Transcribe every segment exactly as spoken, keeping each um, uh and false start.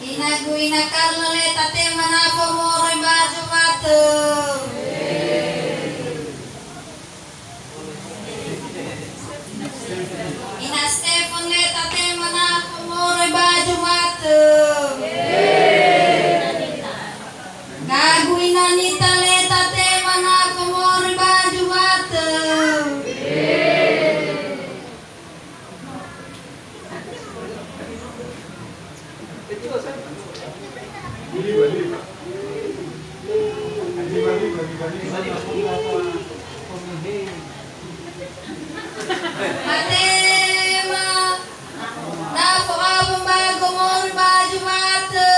Ina Guina Karla le tatema nafo moroi ba zi ma'ökhö. Ina Stefan le tatema nafo moroi ba zi ma'ökhö. Gagu Ina Nita le tatema nafo moroi ba zi ma'ökhö. Matema, na fo'abö mbago moroi ba zi ma'ökhö.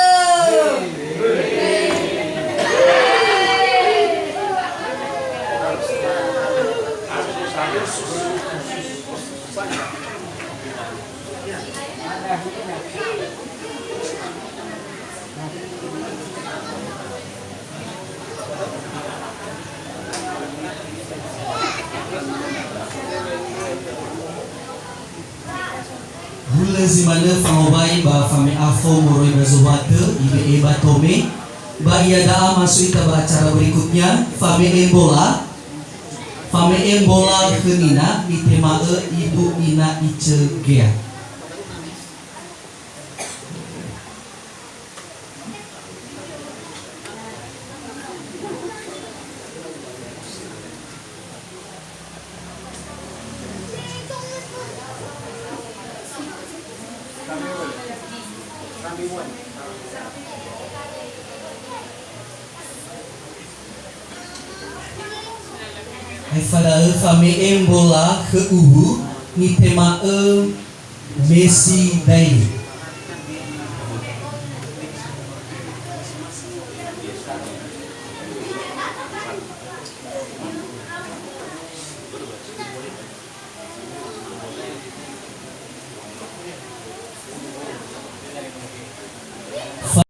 Hulö zi manö fangowa'i ba fame'afo moroi ba zohuatö ibe'e ba Tome, ba ia da'a masui ita ba acara berikutnya, fame'e mbola, fame'e mbola khö Nina, nitema'ö ibu Ina Ice Gea. Aefa da'ö fame'e mbola khö uwu, nitema'ö Messi Daili.